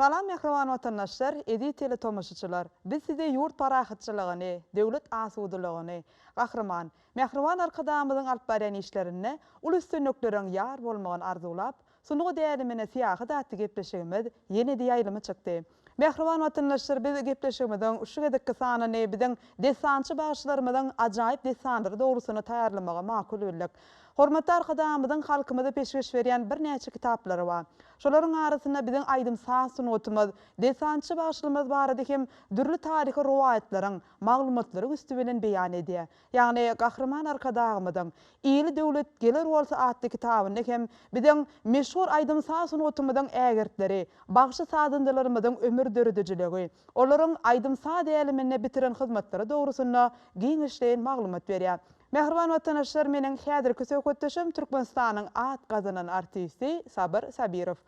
Salam mähriban watandaşlar, eziz teletomaşaçylar! Biz size ýurt parahatçylygyny, döwlet asudalygyny, Gahryman, mähriban Arkadagymyzyň alyp barýan işlerinde uly üstünlikleriň ýar bolmagyny arzuwlap, Sungat älemine syýahat atly gepleşigimiz ýene-de ýaýlyma çykdy. Mähriban watandaşlar biz gepleşigimiziň şu gezekki sanyny biziň dessançy bagşylarymyzyň ajaýyp dessanlary dogrusynda taýýarlamagy makul bildik. Hormatly Arkadagymyzyň halkymyza peşgeş berýän birnäçe kitaplary bar. Şolaryň arasynda biziň aýdym-saz sungatymyz, dessançy bagşylymyz barada hem dürli taryhy rowaýatlaryň, maglumatlaryň üsti bilen beýan edýär. Ýagny Gahryman Arkadagymyzyň Ili döwlet geler bolsa atly kitabynda hem biziň meşhur aýdym-saz sungatymyzyň ägirtleri, bagşy-sazandalarymyzyň ömür döredijiligi, olaryň aýdym-saz äleminde bitiren hyzmatlary dogrusynda giňişleýin maglumat berýär. Mähriban watandaşlar meniň häzirki söhbetdeşim Türkmenistanyň at gazanan artisti Sabyr Sabirow.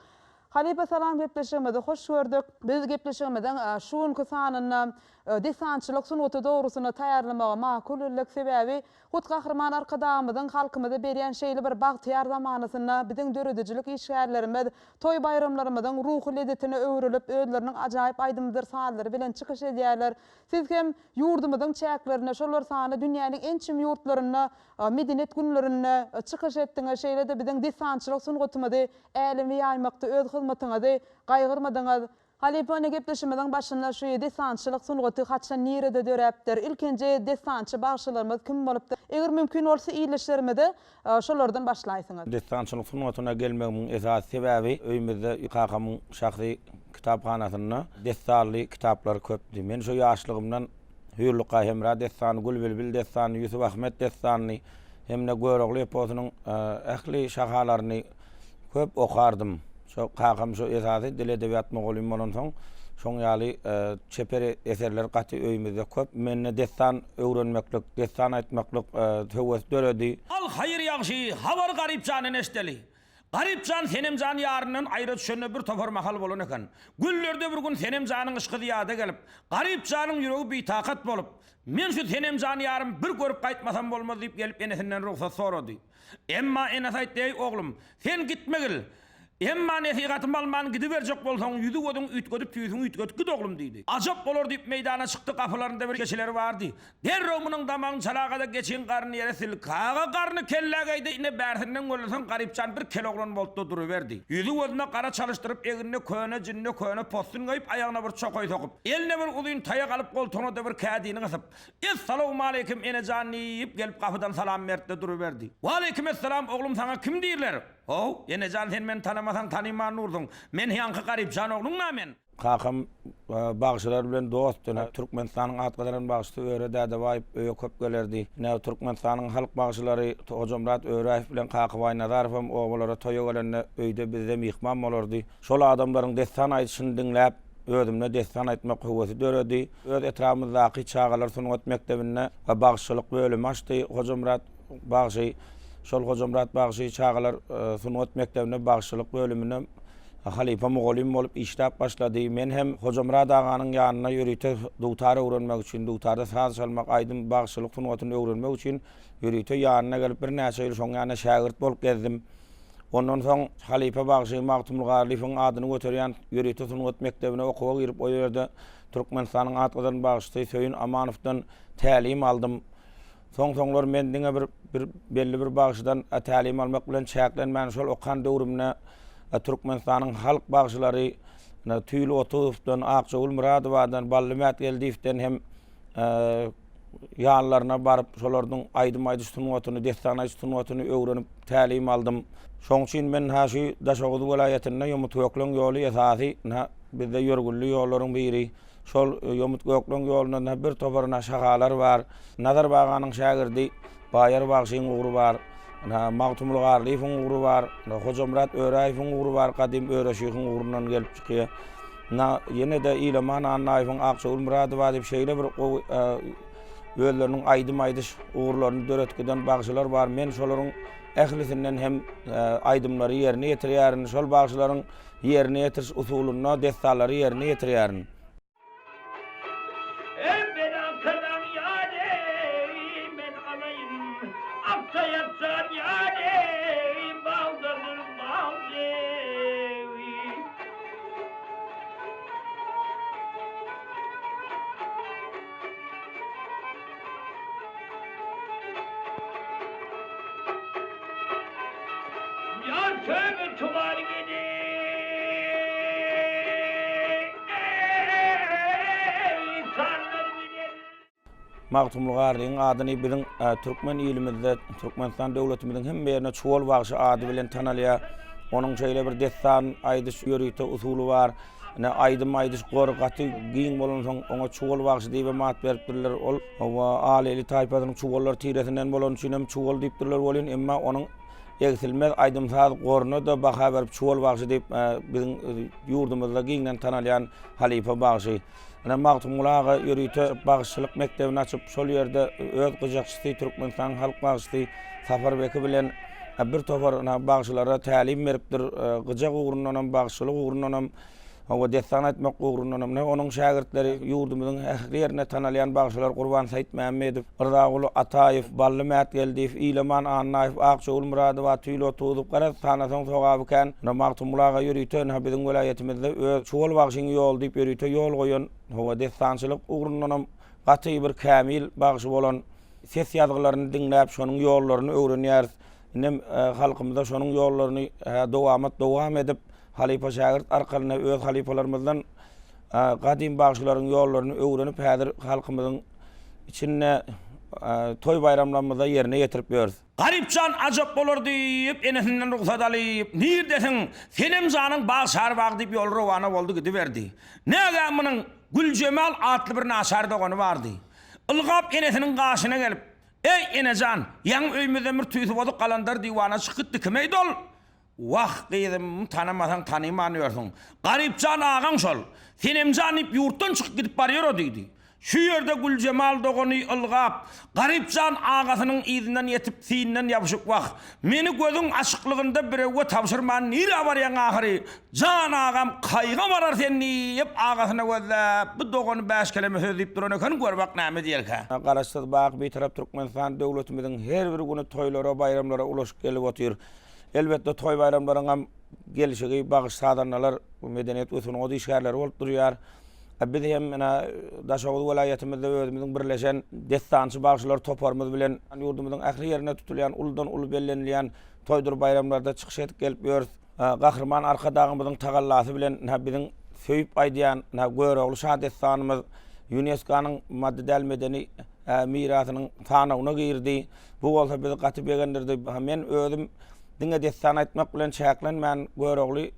Halypa salam gepleşigimizi hoş gördük. Biz gepleşigimiziň şu günki sanynda dessançylyk sungaty dogrusynda taýýarlamagy makul bildik. Sebäbi hut Gahryman Arkadagymyzyň halkymyza berýän şeýle bir bagtyýar zamanasynda biziň döredijilik işgärlerimiz toý-baýramlarymyzyň ruhy lezzetine öwrülip özleriniň ajaýyp aýdymdyr sazlary bilen çykyş edýärler. Siz hem ýurdumyzyň çäklerinde şol bir sanda dünýäniň ençeme ýurtlarynda Medeniýet günlerinde çykyş etdiňiz, şeýle-de biziň dessançylyk sungatymyzy äleme ýaýmakda öz hyzmatyňyzy gaýgyrmadyňyz. Halypa ine gepleşimiziň başynda şu dessançylyk sungaty haçan nirede döräpdir, ilkinji dessançy bagşylarymyz kim bolupdyr? Eger mümkin bolsa ildeşlerimize şolardan başlaýsyňyz. Dessançylyk sungatyna gelmegimiň esasy sebäbi öýümizde kakamyň şahsy kitaphanasynda dessanly kitaplar köpdi. Men şo ýaşlygymdan Hüýrlukga-Hemra dessany, Gül-Bilbil dessanyny, Ýusup-Ahmet dessanyny hem-de Görogly eposynyň ähli şahalaryny köp okardym. Şo kakam şo esasy dil-edebiýat mugallymy bolansoň, şoň ýaly çeper eserler gaty öýümizde köp. Mende dessan öwrenmeklik, dessan aýtmaklyk höwes döredi. Al haýyr ýagşy habar Garyp jandan eşdeli. Garyp jan Senem jan ýaryndan aýra düşenine bir topar mahal bolan eken. Günlerde bir gün Senem janyň yşky zyýada gelip, Garyp janyň ýüregi bitakat bolup, Men şu Senem jan ýarymy bir görüp gaýtmasam bolmaz diýip gelip enesinden rugsat sorady. Emma enesi aýtdy, Eý, oglum, sen gitmegil. Emma nesihatymy alman gidiberjek bolsaň, ýüzi-gözüňi üýtgedip, tüýsüňi üýtgetip git, oglum diýdi. Ajap bolar diýip meýdana çykdy, gapylarynda bir geçileri bardy. Derrew munuň damagyny çalaga-da geçiň garny ýere silkaga garny kellä geýdi, ine bärsinden gözleseň Garypjan bir kel oglan boldy-da duruberdi. Ýüzi-gözüne gara çalyşdyryp, egnine köne jinne köne possun geýip, aýagyna bir çokaý sokup, eline bir uzyn taýak alyp, goltugyna-da bir kädini gysyp, Essalawmaleýkim, ene jan diýip, gelip gapydan salam berdi-de duruberdi. Waleýkim essalam, oglum saňa kim diýrler? How, ene jan sen meni tanamasaň tanyman dursuň. Men ýaňky Garypjan ogluň-da men. Kakam bagşylar bilen dostdy. Türkmenistanyň at gazanan bagşysy Öre Dädebaýew öýe köp gelerdi. Ine, Türkmenistanyň halk bagşylary Hojamyrat Öräýew bilen Kakabaý Nazarow hem obalara toýa gelende öýde bizde myhman bolardy. Şol adamlaryň dessan aýdyşyny diňläp, özümde dessan aýtmak höwesi döredi. Öz etrabymyzdaky çagalar sungat mekdebinde bagşyçylyk bölümi açdy Hojamyrat bagşy. Şol Hojamyrat bagşy çagalar sungat mekdebinde bagşyçylyk bölüminde halypa mugallym bolup işläp başlady. Men hem Hojamyrat aganyň ýanyna ýörite dutar öwrenmek üçin, dutarda saz çalmak, aýdym, bagşylyk sungatyny öwrenmek üçin ýörite ýanyna gelip birnäçe ýyl şoň ýanynda şägirt bolup gezdim. Ondan soň halypa bagşy Magtymguly Garlyýewiň adyny göterýän ýörite sungat mekdebine okuwa girip, o ýerde Türkmenistanyň at gazanan bagşysy Söýün Amanowdan tälim aldym. Soň-soňlar men diňe bir bir belli bir bagşydan tälim almak bilen çäklenmän, şol okan döwrümde Türkmenistanyň halk bagşylary Tüýli Otuzowdan, Akjagül Myradowadan, Bally Mätgeldiýewden hem ýanlaryna baryp, şolaryň aýdym aýdyş sungatyny, dessan aýdyş sungatyny öwrenip, tälim aldym. Şoň üçin men ha şu Daşoguz welaýatynda Ýomut-Gökleň ýoly esasy bizde ýörgünli ýollaryň biri. Şol Ýomut-Gökleň ýolunda bir topar şahalar bar. Nazar baganyň şägirdi Baýar bagşyň ugry bar. Magtymguly Garlyýewiň ugry bar. Hojamyrat Öräýewiň ugry bar, gadym Öre şyhyň ugrundan gelip çykýar. Ýene-de Ilaman Annaýewiň Akjagül Myradowa diýip şeýle bir gowy özleriniň aýdym aýdyş ugurlaryny döredip giden bagşylar bar. Men şolaryň ählisinden hem aýdymlary ýerine ýetirýärin. Şol bagşylaryň ýerine ýetiriş usulynda dessanlary ýerine ýetirýärin. Eý benankalaň ýary, men alaýyn, Aksaýat jan ýary, bagdadyr bagdy. Ýol söýgi tumar gidi. Eý, tanlar bilen. Magtymguly Garlyň adyny biziň türkmen ilimizde, Türkmenistan döwletimiziň hemme ýerinde Çuwal bagşy ady bilen tanalýar. Onuň şeýle bir dessan aýdyş ýörite usuly bar. Ine, aýdym aýdyş gory gaty giň bolansoň, oňa Çuwal bagşy diýibem at beripdirler. Ol, hawa, Aleli taýpasynyň çuwallar tiresinden bolany üçin hem Çuwal diýipdirler welin, emma onuň egsilmez aýdym-saz goruna-da baha berip Çuwal bagşy diýip, biziň ýurdumyzda giňden tanalýan halypa bagşy. Ine, Magtymguly aga ýörite bagşyçylyk mekdebini açyp, şol ýerde öz gyjakçysy, Türkmenistanyň halk bagşysy Sapar Beki bilen bir topar ine, bagşylara tälim beripdir. Gyjak ugrundanam, bagşyçylyk ugrundanam, hawa, dessan aýtmak ugrundanam. Ine, onuň şägirtleri ýurdumyzyň ähli ýerinde tanalýan bagşylar Gurban Seýitmämmedow, Rzaguly Ataýew, Bally Mätgeldiýew, Ilaman Annaýew, Akjagül Myradowa, Tüýli Otuzow, garaz, sanasaň sogaby kän. Ine, Magtymguly aga ýörite, ynha, biziň welaýatymyzda öz Çuwal bagşyň ýoly diýip ýörite ýol goýan, hawa, dessançylyk ugrundanam gaty bir kämil bagşy bolan, ses ýazgylaryny diňläp, şonuň ýollaryny öwrenýäris. Indem halkymyza şonuň ýollaryny dowamat dowam edip, halypa-şägirt arkalyna öz halypalarymyzdan gadym bagşylaryň ýollaryny öwrenip, häzir halkymyzyň içinde toý-baýramlarymyzda ýerine ýetirip ýörüs. Garypjan ajap bolar diýip, enesinden rugsat alyp, Nirdesiň, Senem janyň bag çarbag diýip ýoly rowana boldy gidiberdi. Nägä munuň Güljemal atly bir naçar dogany bardy. Ylgap enesiniň gaşyna gelip, Eý, ene jan, ýaňy öýümizden bir tüýsi bozuk galandar diwana çykyp gitdi, kim-eýdi ol? Wah, gyzym, tanamasaň tanyman ýörsüň. Garypjan agaň şol. Senemjan diýip ýurtdan çykyp gidip barýar-o diýdi. Şu ýerde Güljemal dogany ylgap, Garypjan agasynyň yzyndan ýetip, syýyndan ýapyşyp, Wah, meni gözüň açyklygynda birewge tabşyrman nirä barýaň ahyry? Jan agam, kaýga barar sen diýip, agasyna gözläp, bu dogany bäş keleme söz diýip duran eken, gör bak näme diýerkä. Garaşsyz, baky Bitarap Türkmenistan döwletimiziň her bir güni toýlara, baýramlara ulaşyp gelip otyr. Elbetde, toý-baýramlaryňam gelşigi bagşy-sazandalar, medeniýet we sungat işgärleri bolup durýar. Biz hem ine Daşoguz welaýatymyzda özümiziň birleşen dessançy bagşylar toparymyz bilen ýurdumyzyň ähli ýerinde tutulýan uludan-uly bellenilýän toýdur baýramlarda çykyş edip gelip ýörüs. Gahryman Arkadagymyzyň tagallasy bilen ine biziň söýüp aýdýan ine Görogly şadessanymyz ÝUNESKO-nyň maddy däl medeni mirasynyň sanawyna girdi. Bu bolsa bizi gaty begendirdi. Men özüm diňe dessan aýtmak bilen çäklenmän, Görogly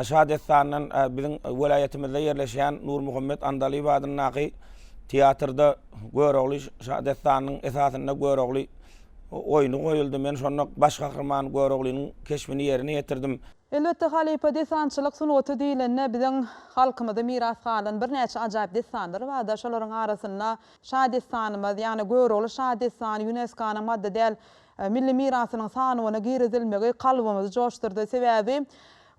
şa dessanyndan biziň welaýatymyzda ýerleşýän Nurmuhammet Andalyp adyndaky teatrda Görogly şa dessanynyň esasynda Görogly oýny goýuldy. Men şonda baş gahryman Göroglynyň keşbini ýerine ýetirdim. Elbetde, halypa dessançylyk sungaty diýlende biziň halkymyza miras galan birnäçe ajaýyp dessanlar bardyr. Şolaryň arasynda Şadessanymyz, ýagny Görogly şadessany ÝUNESKO-nyň maddy däl milli mirasynyň sanawyna girizilmegi kalbymyzy joşdurdy. Sebäbi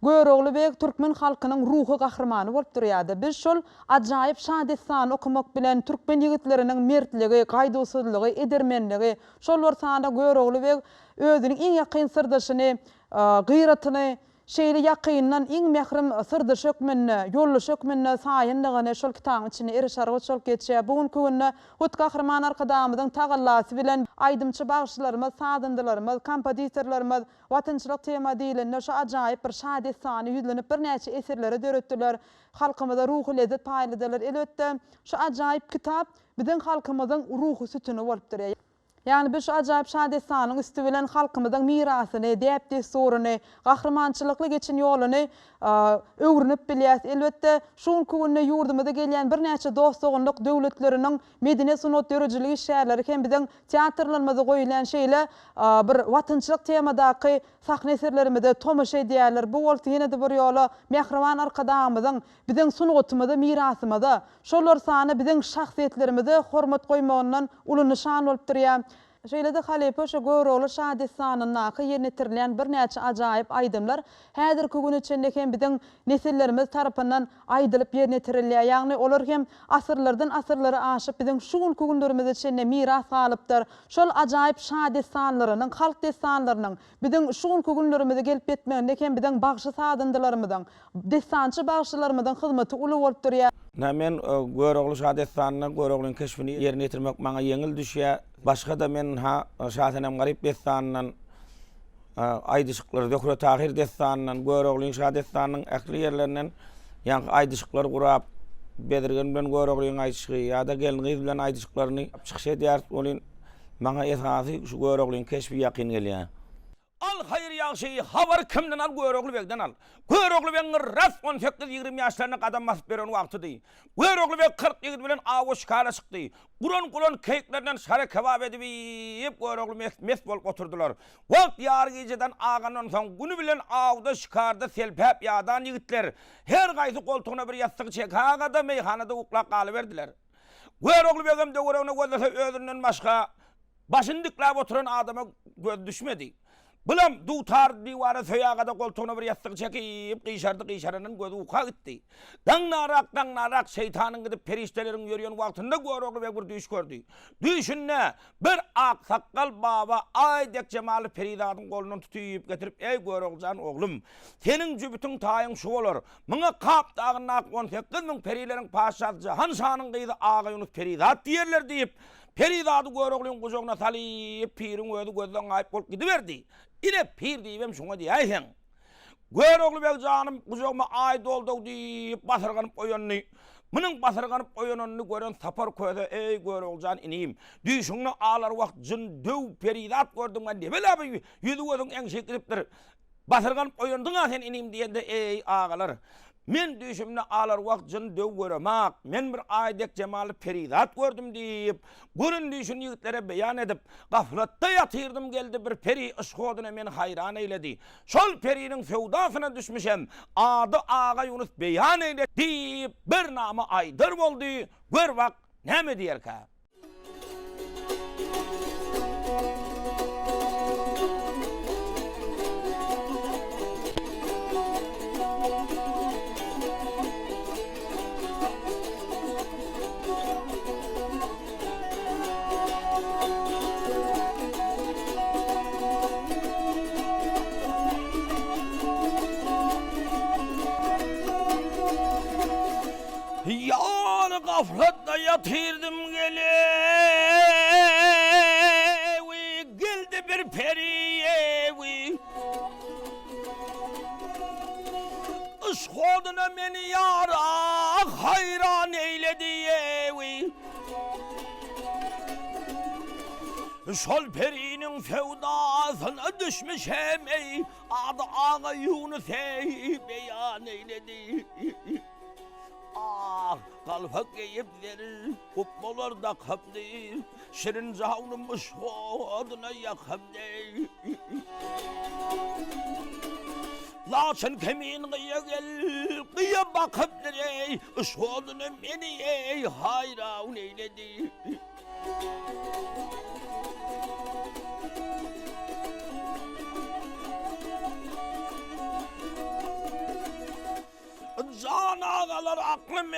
Görogly beg türkmen halkynyň ruhy gahrymany bolup durýardy. Biz şol ajaýyp şadessany okamak bilen türkmen ýigitleriniň mertligi, gaýduwsyzlygy, edermenligi, şol bir sanda Görogly beg özüniň iň ýakyn syrdaşyny, Gyratyny Şeýle ýakyndan iň mährem syrdaş hökmünde, ýoldaş hökmünde saýandygyny şol kitabyň içinde eriş-argyç bolup geçýär. Bu günki günde hut Gahryman Arkadagymyzyň tagallasy bilen aýdymçy bagşylarymyz, sazandalarymyz, kompozitorlarymyz watançylyk tema diýlende şu ajaýyp bir şadessana ýüzlenip birnäçe eserleri döretdiler, halkymyza ruhy lezzet paýladylar. Elbetde, şu ajaýyp kitap biziň halkymyzyň ruhy sütüni bolup durýar. Ýagny biz şu ajaýyp şadessanyň üsti bilen halkymyzyň mirasyny, däp-dessuryny, gahrymançylykly geçen ýoluny öwrenip bilýäris. Elbetde, şu günki günde ýurdumyza gelýän birnäçe dost-doganlyk döwletleriniň medeniýet-sungat döredijilik işgärleri hem biziň teatrlarymyzda goýulýan şeýle bir watançylyk temadaky sahna eserlerimize tomaşa edýärler. Bu bolsa ýene-de bir ýola mähriban Arkadagymyzyň biziň sungatymyza, mirasymyza, Şolar sany biziň şahsyýetlerimize hormat goýmagyndan uly nyşan bolup durýar. Şeýle-de halypa şu Görogly şadessanyndaky ýerine ýetirilýän birnäçe ajaýyp aýdymlar häzirki güne çenli hem biziň nesillerimiz tarapyndan aýdylyp ýerine ýetirilýär. Ýagny olar hem asyrlardan asyrlara aşyp biziň şu günki günlerimize çenli miras galypdyr. Şol ajaýyp şadessanlarynyň, halk dessanlarynyň biziň şu günki günlerimize gelip ýetmeginde hem biziň bagşy-sazandalarymyzyň, Dessançy bagşylarymyzyň hyzmaty uly bolup durýar. Ynha, men Görogly şadessanynda Göroglyň keşbini ýerine ýetirmek maňa ýeňil düşýär. Başga-da men ynha, Şasenem-Garyp dessanyndan. Aýdyşyklary Zöhre-Tahyr dessanyndan, Göroglyň şa dessanynyň ähli ýerlerinden ýaňky aýdyşyklary gurap, Bezirgen bilen Göroglyň aýdyşygy ýa-da gelin-gyz bilen aýdyşyklaryny çykyş edýäris welin, maňa esasy şu Göroglyň keşbi ýakyn gelýär. Al haýyr ýagşy habary kimden al Görogly begden al. Görogly begiň ras on sekiz-ýigrimi ýaşlaryna gadam basyp ýören wagtydy. Görogly beg 40 ýigit bilen awa şikara çykdy. Guran gulan keýiklerinden şara kebap edip iýip Görogly mes mes bolup oturdylar. Wagt ýary gijeden agandan soň güni bilen awda şikarda selpäp ýadan ýigitler her gaýsy goltugyna bir ýassyk çekägada meýhanada uklap galyberdiler. Görogly begem töweregine gözlese özünden başga Başyny dikläp oturan adama gözi düşmedi. Bulam dutar diwara söýägede goltugyna bir ýassyk çekip, gyşardy, gyşarandan gözi uka gitdi. Daňdarak, daňdarak şeýtanyň gidip perişdeleriň ýörýän wagtynda Görogly beg bir düýş gördi. Düýşünde bir ak sakgal baba aý dek jemaly perizadyň golundan tutyp getirip, Eý, Görogly jan oglum, seniň jübütiň taýyň şu bolar. Muňa Kap dagyndaky 18 müň perileriň patyşasy Jahan şanyň gyzy Agaýunus perizat diýerler diýip, Perizady Göroglyň gujagyna salyp, piriň özi gözden gaýyp bolup gidiberdi. Ine, pir diýibem şuňa diýäýseň. Görogly beg janym, gujagyma aý doldow diýip, basyrganyp oýandy. Munuň basyrganyp oýananyny gören Sapar köse, Eý, Görogly jan inim, düýşüňde alar wagt jyn, döw, perizat gördüň-ä, nebela bu ýüzi-gözüň eňşik gidipdir. Basyrganyp oýandyň-a sen inim diýende, Eý, agalar, men düýşümde alarwagt jyn döw göremak, men bir aý dek jemaly perizat gördüm diýip, gören düýşüni ýigitlere beýan edip, Gaflatda ýatyrdym geldi bir peri yşk oduna meni haýran eýledi. Şol periniň söwdasyna düşmüşem, ady Agaýunus beýan eýle diýip, bir nama aýdar boldy, gör bak, näme diýerkä? Ýar gaflatda ýatyrdym gelewi, Geldi bir peri ewi. Yşk oduna meni ýara haýran eýledi ewi. Şol periniň söwdasyna düşmüşem eý, Ady Agaýunus eý, beýan eýledi. Ah, galpak geýip zer, gupbalar dakypdy, Şirin jawnym yşk oduna ýakypdy. Laçyn kimin gyýa gel, gyýa bakypdyr eý, Yşk oduna meni eý, haýran eýledi. Jan agalar aklym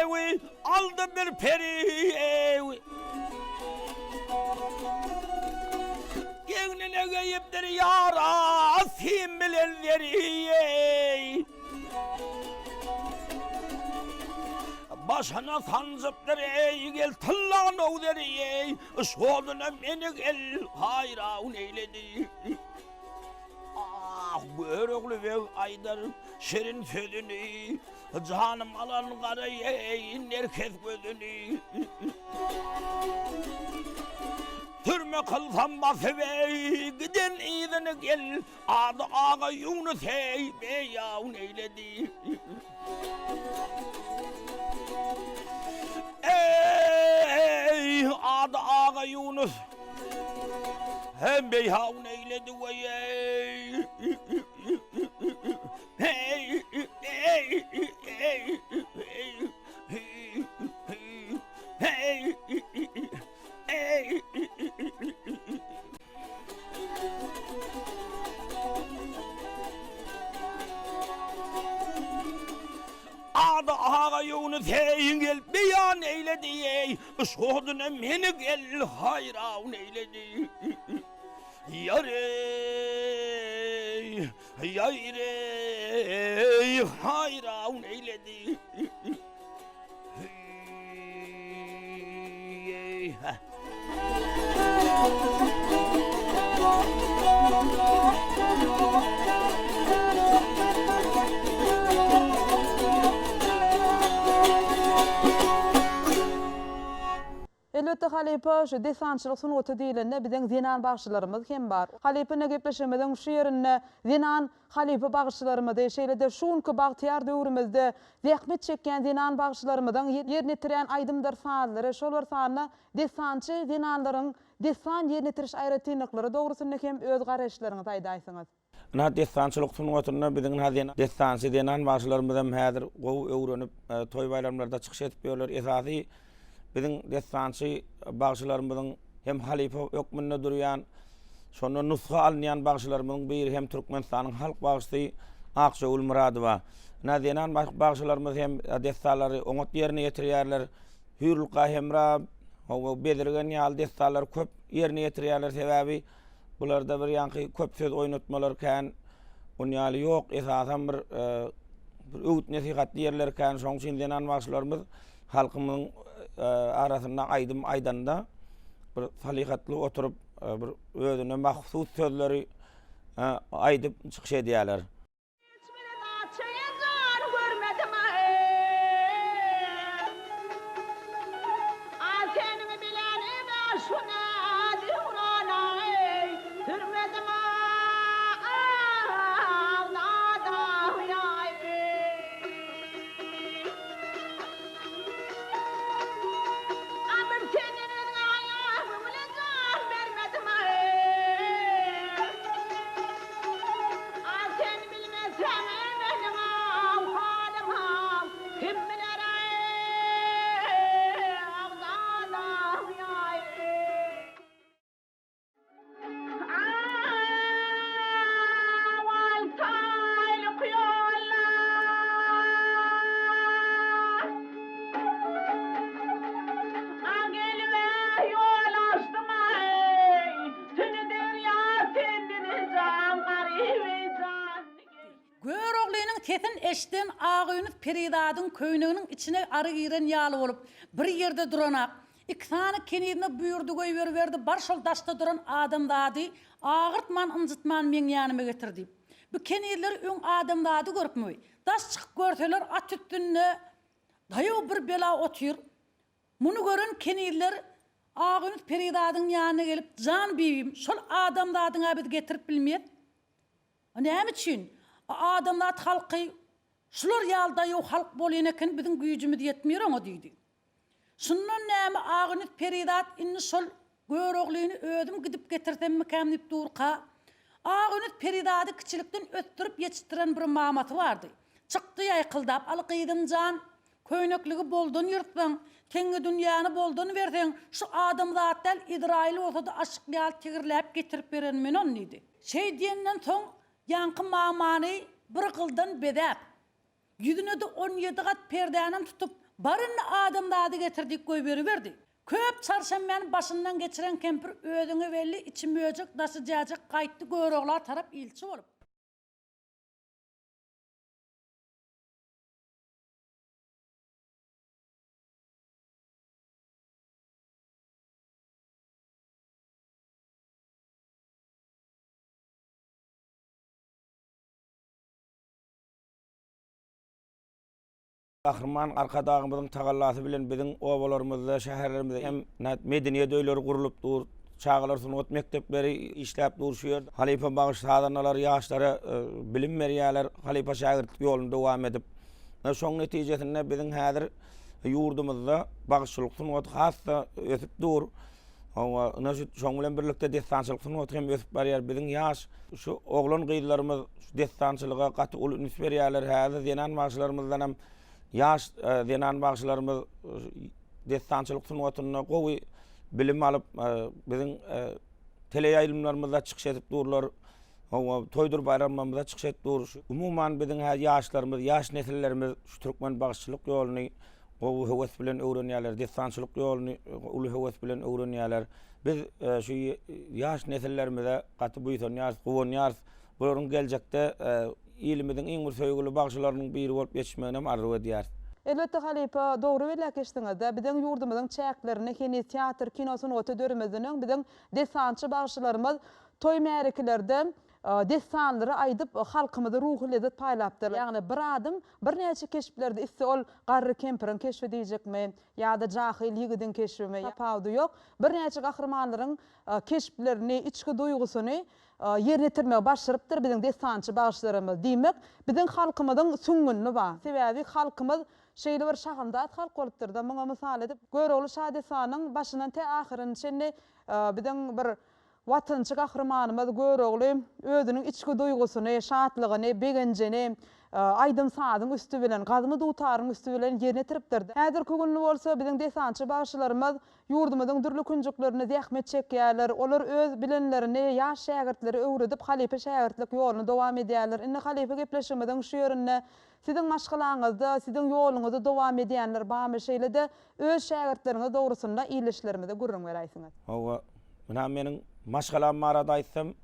ewi aldy bir peri ewi. Egnine geýipdir ýara sim bilen zeri eý. Başyna sanjypdyr eý gel tylla nowzeri eý. Yşk oduna meni gel haýran eýledi. Ah, Görogly beg aýdar şirin sözüni, Janym alan gara eý, nerkes gözüni. Sürme kylsam basyp eý, giden yzyny gel, Ady Agaýunus eý, beýan eýledi. Eý, ady Agaýunus, Hem beýhaun eýledi weý-eý. Heý, eý, eý, eý, heý, eý, eý. Ady Agaýunus eý gel beýan eýledi eý Yşk oduna meni gel haýran eýledi Ýar eý ýar eý haýran eýledi Hüý-eý. Elbetde halypa şu dessançylyk sungaty diýlende biziň zenan bagşylarymyz hem bar. Halypa ine gepleşigimiziň şu ýerinde zenan halypa bagşylarymyzy şeýle-de şu günki bagtyýar döwrümizde zähmet çekýän zenan bagşylarymyzyň ýerine ýetirýän aýdymdyr sazlary şol bir sanda dessançy zenanlaryň dessan ýerine ýetiriş aýratynlyklary dogrusynda hem öz garaýyşlaryňyzy aýdaýsyňyz. Ynha, dessançylyk sungatynda biziň ynha zenan dessançy zenan bagşylarymyz hem häzir gowy öwrenip, toý-baýramlarda çykyş edip ýörler. Esasy biziň dessançy bagşylarymyzyň hem halypa hökmünde durýan, şondan nusga alynýan bagşylarymyzyň biri hem Türkmenistanyň halk bagşysy Akjagül Myradowa. Ynha, zenan bagşylarymyz hem dessanlary oňat ýerine ýetirýärler. Hüýrlukga-Hemra, hawa, Bezirgen ýaly dessanlary köp ýerine ýetirýärler. Sebäbi Bularda bir ýaňky köp söz oýnatmalar kän, on ýaly ýok. Esasam bir bir öwüt-nesihatly ýerleri kän. Şonuň üçin zenan bagşylarymyz halkymyzyň arasynda aýdym aýdanda bir salyhatly oturyp, bir özüne mahsus sözleri aýdyp çykyş edýärler. Hiç bir zat çeýe jan görmedim-aý. A seniň bilen ine şu näz-döwran-aý, sürmedim-aý, nadaý-aý. A bir senden özge aýal göwüle jan bermedim-aý. A sen bilmeseň meniň ahwalym kim biler-aý, agzalaý-aý. Awal taýlyk ýollar. A gelme ýol açdym-aý. Tüni derýa senden jan garyby jan. Göroglynyň sesin eşden Agýunus perizadyň köýneginiň içine ary giren ýaly bolup, bir ýerde duranak. Iki sany kenizine buýurdy goýberiberdi, bar şol daşda duran adamzady agyrtman ynjytman meň ýanyma getir diýip. Bu kenizler öň adamzady görüpmi? Daş çykyp görseler at üstünde daýaw bir bela otyr. Muny gören kenizler Agýunus perizadyň ýanyna gelip, Jan bibim, şol adamzadyň-a biz getirip bilmeýäs. Näme üçin? Adamzat halky şular ýaly daýaw halk bolýan eken, biziň güýjümiz ýetmeýär oňa diýdi. Şundan näme Agynüz perizat indi şol Göroglyny özüm gidip getirsem-mikäm diýip durka, Agynüz perizady kiçilikden ösdürip ýetişdiren bir mamasy bardy. Çykdy ýaýkyldap, Al gyzym jan, köýnekligi boldan ýyrtsaň, teňňe dünýäni boldan berseň, şu adamzat däl Ezraýyl bolsa-da aşyk ýaly tigirläp getirip beren men ony diýdi. Şeý diýenden soň ýaňky mamany bir gyldan bezäp, Ýüzüne-de 17 gat perdänem tutup, Bar indi adamzady getir diýip goýberiberdi. Köp çarşenbäni başyndan geçiren kempir özüňe belli içi möjek, daşy jäjek gaýtdy Görogla tarap ilçi bolup. Gahryman Arkadagymyzyň tagallasy bilen biziň obalarymyzda, şäherlerimizde hem medeniýet öýleri gurlup dur, çagalar sungat mekdepleri işläp dur şu ýerde. Halypa bagşy-sazandalar ýaşlara bilim berýärler, halypa-şägirtlik ýoluny dowam edip. Şoň netijesinde biziň häzir ýurdumyzda bagşyçylyk sungaty has-da ösüp dur. Hawa, ine şu şoň bilen birlikde dessançylyk sungaty hem ösüp barýar. Biziň ýaş şu oglan-gyzlarymyz şu dessançylyga gaty uly üns berýärler. Häzir zenan bagşylarymyzdan hem ýaş e, zenan bagşylarymyz e, dessançylyk sungatynda gowy bilim alyp, e, biziň teleýaýlymlarymyzda çykyş edip durlar. Hawa, toýdur baýramlarymyzda çykyş edip dur. Umuman biziň häzir ýaşlarymyz, ýaş nesillerimiz şu türkmen bagşyçylyk ýoluny gowy höwes bilen öwrenýärler, dessançylyk ýoluny uly höwes bilen öwrenýärler. Biz e, şu ýaş nesillerimize gaty buýsanýarys, guwanýarys. Bularyň geljekde e, ilimiziň iň bir söýgüli bagşylarynyň biri bolup ýetişmegini hem arzuw edýäris. Elbetde halypa, dogry belläp geçdiňizde, biziň ýurdumyzyň çäklerinde heniz teatr, kino sungaty döremezden öň biziň dessançy bagşylarymyz toý-märekelerde. dessanlary aýdyp, halkymyza ruhy lezzet paýlapdyrlar. Ýagny bir adam birnäçe keşplerde, iste ol garry kempiriň keşbi diýjekmi, ýa-da jahyl ýigidiň keşbimi, tapawudy ýok, birnäçe gahrymanlaryň keşplerini, içki duýgusyny ýerine ýetirmegi başarypdyr biziň dessançy bagşylarymyz. Diýmek, biziň halkymyzyň süňňünde bar. Sebäbi halkymyz şeýle bir şahynzat halk bolupdyr-da, muňa mysal edip, Görogly şadessanyň başyndan tä ahyryna çenli biziň bir Watançy gahrymanymyz Görogly özüniň içki duýgusyny, şatlygyny, begenjini aýdym-sazyň üsti bilen, gadymy dutaryň üsti bilen ýerine ýetiripdir. Häzirki günde bolsa biziň dessançy bagşylarymyz ýurdumyzyň dürli künjeklerinde zähmet çekýärler. Olar öz bilenlerini ýaş şägirtlere öwredip, halypa-şägirtlik ýoluny dowam edýärler. Indi halypa gepleşigimiziň şu ýerinde Siziň maşgalaňyzda siziň ýoluňyzy dowam edýänler barmy? Şeýle-de öz şägirtleriňiz dogrusynda ildeşlerimize gürrüň beräýsiňiz. Hawa, ynha meniň maşgalam barada aýtsam,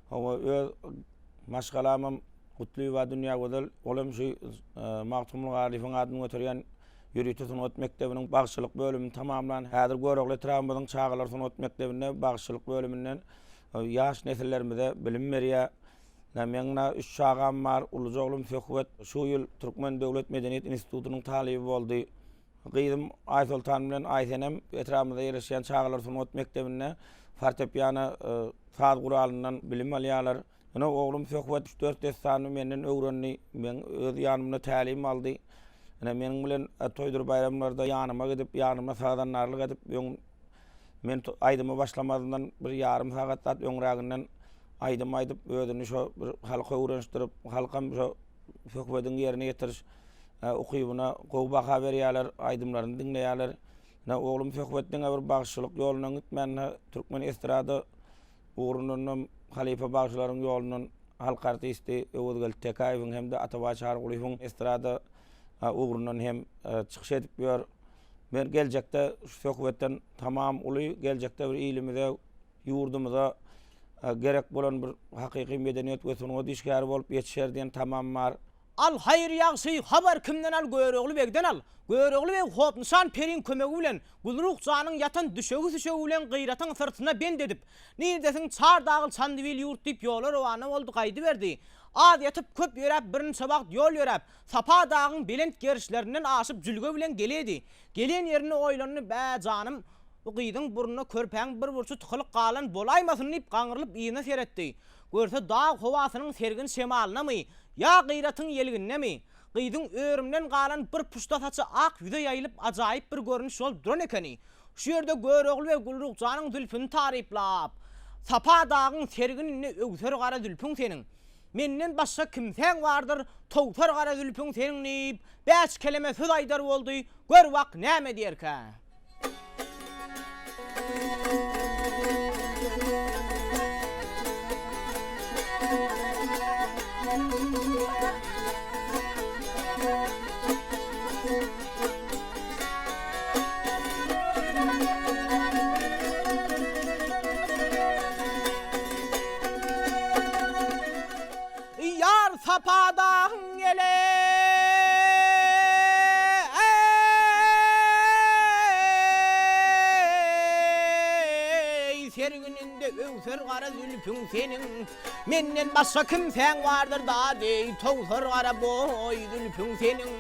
hawa öz maşgalamam Gutlyýewa Dünýägözel, ol hem şu Magtymguly Garlyýewiň adyny göterýän ýörite sungat mekdebiniň bagşylyk bölümini tamamlan. Häzir Görogly etrabymyzyň çagalar sungat mekdebinde bagşylyk bölüminden ýaş nesillerimize bilim berýär. Ine, meň-ä üç çagam bar. Uluja oglum Söhbet şu ýyl Türkmen döwlet medeniýet institutynyň talyby boldy. Gyzym Aýsoltan bilen Aýsenem etrabymyzda ýerleşýän çagalar sungat mekdebinde fortepiano saz guralyndan bilim alýarlar. Ine, oglum Söhbet üç-dört dessany menden öwrendi. Meň öz ýanymda tälim aldy. Ine, meniň bilen toýdur baýramlarda ýanyma gidip, ýanymda sazandarlyk edip, öň Men aýdyma başlamazyndan bir ýarym sagat zat öňräginden aýdym aýdyp, özüni şo bir halka öwrenişdirip, halkam şo söhbediň ýerine ýetiriş ukybyna gowy baha berýärler, aýdymlaryny diňleýärler. Ine, oglum Söhbet diňe bir bagşyçylyk ýolundan gitmän, türkmen estrada ugrundanam halypa bagşylaryň ýolundan halk artisti Öwezgeldi Tekäýewiň hem-de Atabaý Çarygulyýewiň estrada ugrundan hem çykyş edip ýör. Men geljekde şu söhbetden tamam uly geljekde bir ilimize, ýurdumyza gerek bolan bir hakyky medeniýet we sungat işgäri bolup ýetişer diýen tamam bar. Al, haýyr ýagşy, habar kimden al, Görogly begden al. Görogly beg Hopnyşan periň kömegi bilen Gülruh janyň ýatan düşegi-süşegi bilen Gyratyň syrtyna bent edip, Nirdesiň çar dagyl Çandybil ýurt diýip ýola rowana boldy gaýdyberdi. Az ýatyp, köp ýöräp, birniçe wagt ýol ýöräp, Sapa dagyň belent gerişlerinden aşyp jülge bilen geledi. Gelen ýerinde oýlandy, Bä, janym, bu gyzyň burnuna körpäň bir burçy tykylyp galan bolaýmasyn diýip gaňrylyp yzyna seretdi. Görse dag howasynyň sergin şemalynamy, ýa Gyratyň ýelginindemi, gyzyň örümden galan bir puşta saçy ak ýüze ýaýylyp ajaýyp bir görnüş bolup duran ekeni. Şu ýerde Görogly beg Gülruh janyň zülpüni taryplap, Sapa dagyň sergininde öwser gara zülpüň seniň. Menden başga kimsäň bardyr, towsar gara zülpüň seniň diýip, bäş keleme söz aýdar boldy, gör bak näme diýerkä? Ýar Sapa dagyň ýeli. Sergininde öwser gara zülpüň seniň, Menden başga kimsäň bardyr dady, Towsar gara boý zülpüň seniň,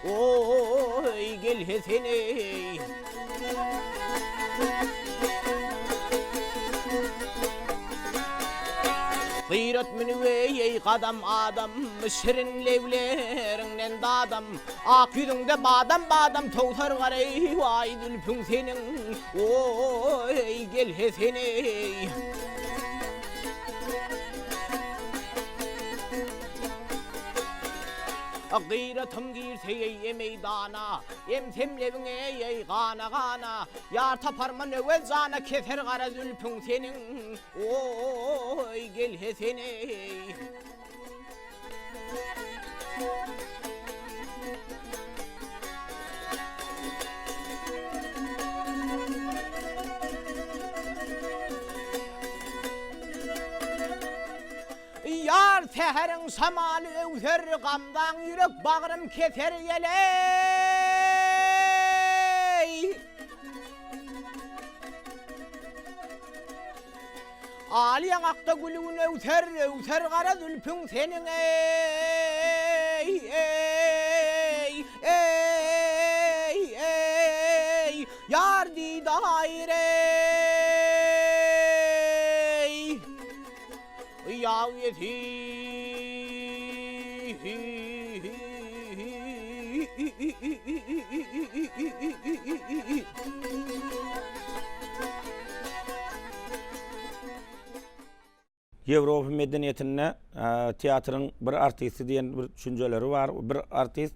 Oý, gel Hesen-eý. Gyrat münüweý gadam adam, Şirin lebleriňden dadam, Ak ýüzüňde badam-badam Towsar gareý waý zülpüň seniň, Oý, gel Hesen-eý. Gyratym girse eý meýdana, Emsem lebiňe eý gana-gana, Ýar taparman Öwez jana, Keser gara zülpüň seniň, Oý, gel Hesen-eý. Ýar säheriň şamaly öwser, Gamdan ýürek bagrym keser ýeleý. Al ýaňakda gülügin öwser, öwser gara zülpüň seniň eý, eý, eý, eý, ýar didaýyr eý. Ýaw Ýewropa medeniýetinde teatryň bir artisti diýen bir düşünjeleri bar. Bir artist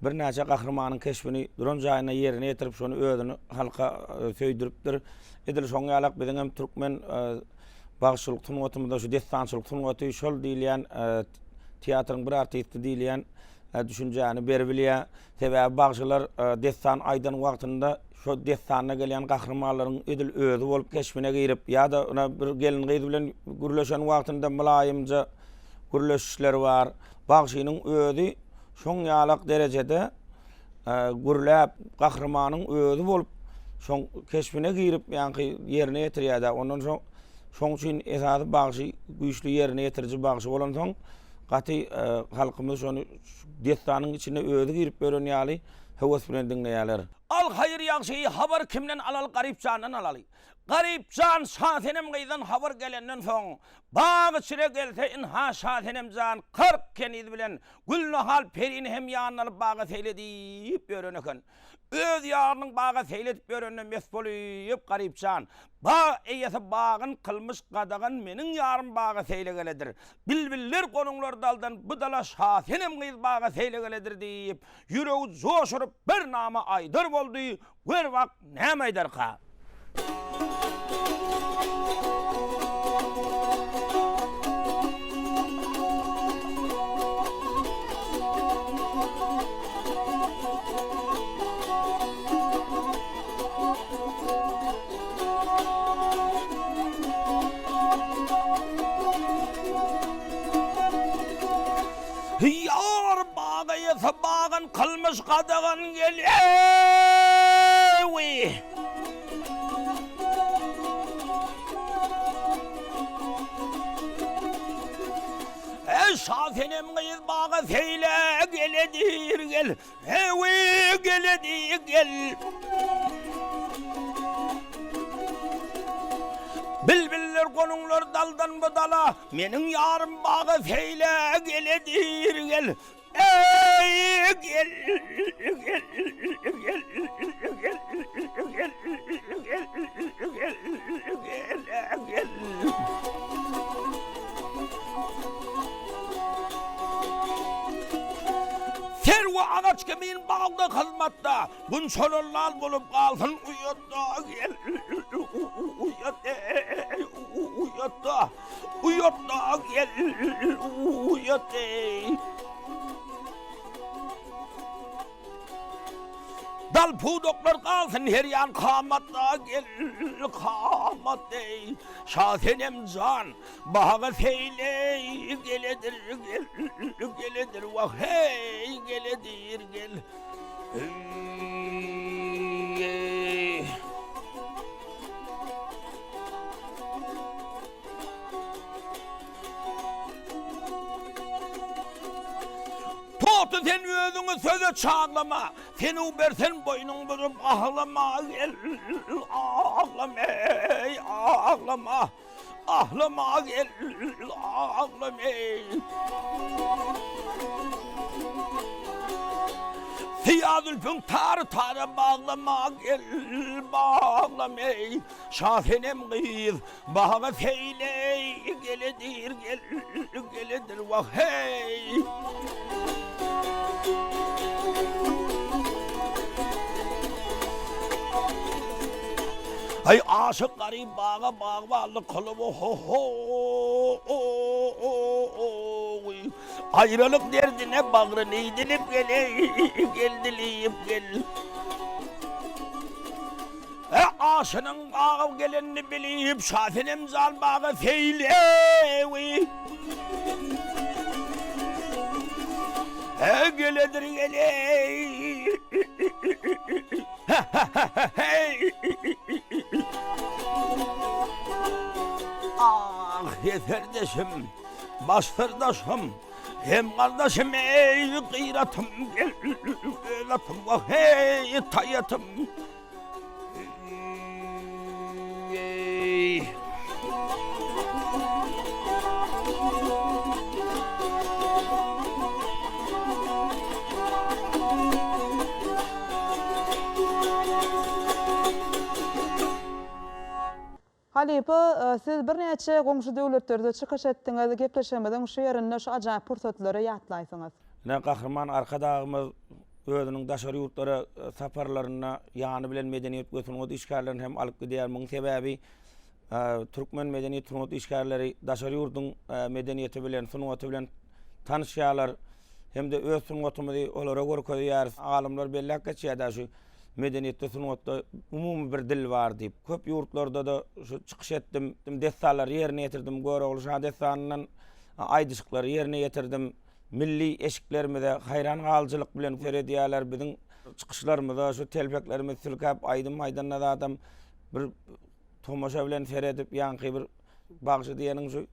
birnäçe gahrymanyň keşbini duran jaýynda ýerine ýetirip, şony özüni halka söýdüripdir. Edil şoň ýalak biziň hem türkmen bagşylyk sungatymyzda şu dessançylyk sungaty şol diýilýän teatryň bir artisti diýilýän düşünjäni beribilýär. Sebäbi bagşylar dessan aýdan wagtynda şo dessanda gelýän gahrymanlaryň edil özi bolup keşbine girip ýa-da ýa bir gelin-gyz bilen gürleşen wagtynda mylaýymja gürleşişleri bar. Bagşynyň özi şoň ýalak derejede gürläp, gahrymanyň özi bolup şoň keşbine girip ýaňky ýerine ýetirýär-de. Ondan soň şoň üçin esasy bagşy güýçli ýerine ýetiriji bagşy bolansoň gaty halkymyz şony dessanyň içine özi girip ýören ýaly höwes bilen diňleýärler. Al haýyr ýagşy habar kimden alaly Garypjandan alaly. Garypjan Şasenem gyzdan habar gelenden soň bag içre gelse ynha Şasenemjan 40 keniz bilen Gülnahal perini hem ýanyna alyp baga seýle diýip ýören eken. Öz ýarynyň baga seýle edip ýörenine mes bolyp Garypjan, Bag eýesi bagyn kylmyş gadagan meniň ýarym baga seýle geledir. Bilbiller gonuňlar daldan bu dala Şasenem gyz baga seýle geledir diýip, ýüregi joş urup bir nama aýdar boldy, Gör bak, näme aýdarka? Ýar baga ýese bagan kylmyş gadagan gel eý. Eý Şasenem gyz baga seýle geledir gel. Eý geledir gel. Bilbiller gonuňlar daldan bu dala, Meniň ýarym baga seýle geledir gel. Eý gel gel gel gel gel gel gel gel gel. Serwi agaç kimin bagda hyzmatda, Gunçalar lal bolup galsyn uýatda gel uýat eý uýatda uýatda gel uýat eý. Dal pudaklar galsyn her ýan kamatda gel kamat eý. Şasenem jan baga seýleý geledir gel geledir wah heý geledir gel. Togta sen özüňi söze çaglama, Sen-u bersen boýnuň burup aglama, gel, aglam eý, aglama. Ahlama gel, aglam eý. Syýa zülpüň tary-tara baglama gel, baglam eý. Şasenem gyz, baga seýleý, geledir, gel, geledir, wah heý. Aý aşyk garyp baga bagbanlyk kylyp ohohoooy Aýralyk derdine bagryny dilip gel eý gel dilip gel E aşynyň baga gelenini bilip Şasenem jan baga seýlewi E geledir gel eý Ildeşim, baş syrdaşym, hem gardaşym eý Gyratym gel öz atym wah heý taý atym. Halypa, siz birnäçe goňşy döwletlerde çykyş etdiňiz, gepleşigimiziň şu ýerinde şu ajaýyp pursatlary ýatlaýsyňyz. Ine, Gahryman Arkadagymyz özüniň daşary ýurtlara saparlarynda ýany bilen medeniýet we sungat işgärlerini hem alyp gidýär. Munuň sebäbi türkmen medeniýet sungat işgärleri daşary ýurduň medeniýeti bilen, sungaty bilen tanyşýarlar hem-de öz sungatymyzy olara görkezýäris. Alymlar belläp geçýär-de şu medeniýetde, sungatda umumy bir dil bar diýip. Köp ýurtlarda-da şu çykyş etdim, dessanlary ýerine ýetirdim. Görogly şa dessanyndan aýdyşyklary ýerine ýetirdim. Milli eşiklerimize haýran galyjylyk bilen seredýärler. Biziň çykyşlarymyza şu telpeklerimizi silkäp aýdym aýdanda zadam bir tomaşa bilen seredip, ýaňky bir bagşy diýeniň şu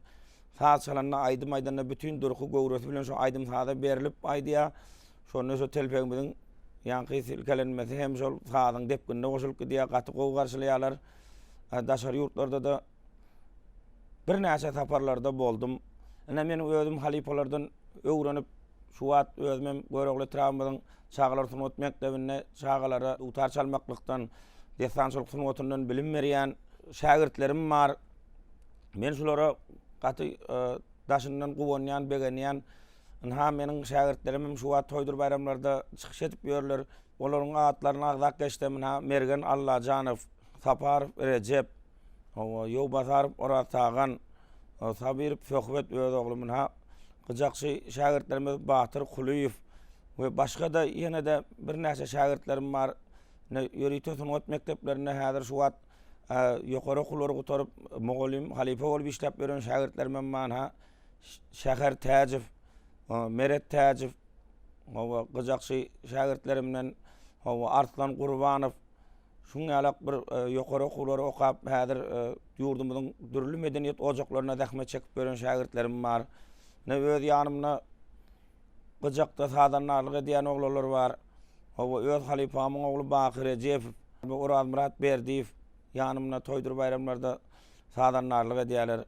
saz çalanda, aýdym aýdanda bütin durky, göwresi bilen şu aýdym-saza berlip aýdýar. Şonda şu telpegimiziň ýaňky silkelenmesi hem şol sazyň depginine goşulyp gidýär. Gaty gowy garşylaýarlar. Daşary ýurtlarda-da birnäçe saparlarda boldum. Ine meniň özüm halypalardan öwrenip, şu wagt özüm hem Görogly etrabymyzyň çagalar sungat mekdebinde çagalara dutar çalmaklykdan, dessançylyk sungatyndan bilim berýän şägirtlerim bar. Men şulara gaty e, daşyndan guwanýan, begenýän. Ynha meniň şägirtlerim hem şu wagt toýdur baýramlarda çykyş edip ýörler. Olaryň atlaryny agzap geçsem, ynha Mergen Allajanow, Saparow Rejep, hawa, Ýowbasarow Oraz Tagan, Sabyrow Söhbet öz oglum, ynha gyjakçy şägirtlerimiz Batyr Kulyýew we başga-da ýene-de birnäçe şägirtlerim bar. Ine, ýörite sungat mekdeplerinde häzir şu wagt ýokary okuwlary gutaryp, mugallym, halypa bolup işläp ýören şägirtlerim hem bar. Ynha, Şäher Täjow, Meret Täjow, hawa, gyjakçy şägirtlerimden, hawa, Arslan Gurbanow, Şuň ýalak bir ýokary okuwlary okap, häzir ýurdumyzyň dürli medeniýet ojaklarynda zähmet çekip ýören şägirtlerim bar. Ine, öz ýanymda gyjakda sazandarlyk edýän oglanlar bar. Hawa, öz halypamyň ogly Baky Rejepow, Orazmyrat Berdiýew ýanymda toýdur baýramlarda sazandarlyk edýärler.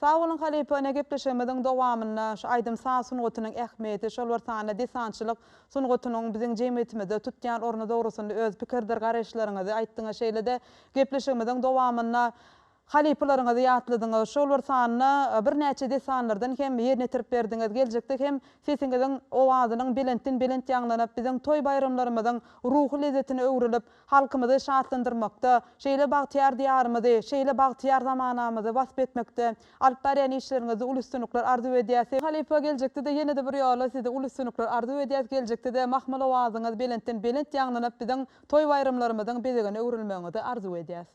Sag boluň halypa ine gepleşigimiziň dowamynda şu aýdym saz sungatynyň ähmiýeti şol bir sanda dessançylyk sungatynyň biziň jemgyýetimizde tutýan orny dogrusynda öz pikirdir garaýyşlaryňyzy aýtdyňyz şeýlede gepleşigimiziň dowamynda halypalaryňyzy ýatladyňyz şol bir sanda birnäçe dessanlardan hem ýerine ýetirip berdiňiz geljekde hem sesiňiziň owazynyň belentden belent ýaňlanyp biziň toý baýramlarymyzyň ruhy lezzetine öwrülip Halkymyzy şatlandyrmakda, şeýle bagtyýar Diýarymyzy, şeýle bagtyýar zamanamyzy wasp etmekde alyp barýan işleriňizde uly üstünlikler arzuw edýäs. Halypa geljekde-de ýene-de bir ýola size uly üstünlikler arzuw edýäs. Geljekde-de mahmal owazyňyz belentden belent ýaňlanyp biziň toý-baýramlarymyzyň bezegine öwrülmegiňizi arzuw edýäs.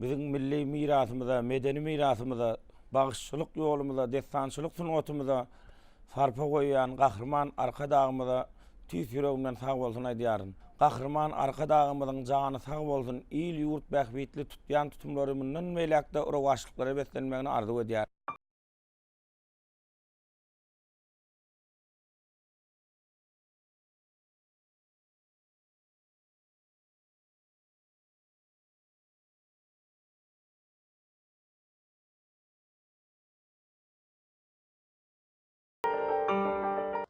Biziň milli mirasymyza, medeni mirasymyza, bagşyçylyk ýolumyza, dessançylyk sungatymyza sarpa goýýan Gahryman Arkadagymyza tüýs ýüregimden sag bolsun aýdýaryn. Gahryman Arkadagymyzyň jany sag bolsun, il-ýurt bähbitli tutýan tutumlary mundan beýläk-de rowaçlyklara beslenmegini arzuw edýärin.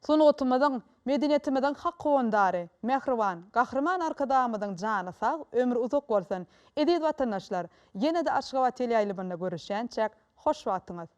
Sungatymyzyň, medeniýetimiziň hak howandary, mähriban Gahryman Arkadagymyzyň jany sag, ömri uzak bolsun! Eziz watandaşlar, ýene-de Aşgabat teleýaýlymynda görüşýänçäk, hoş wagtyňyz!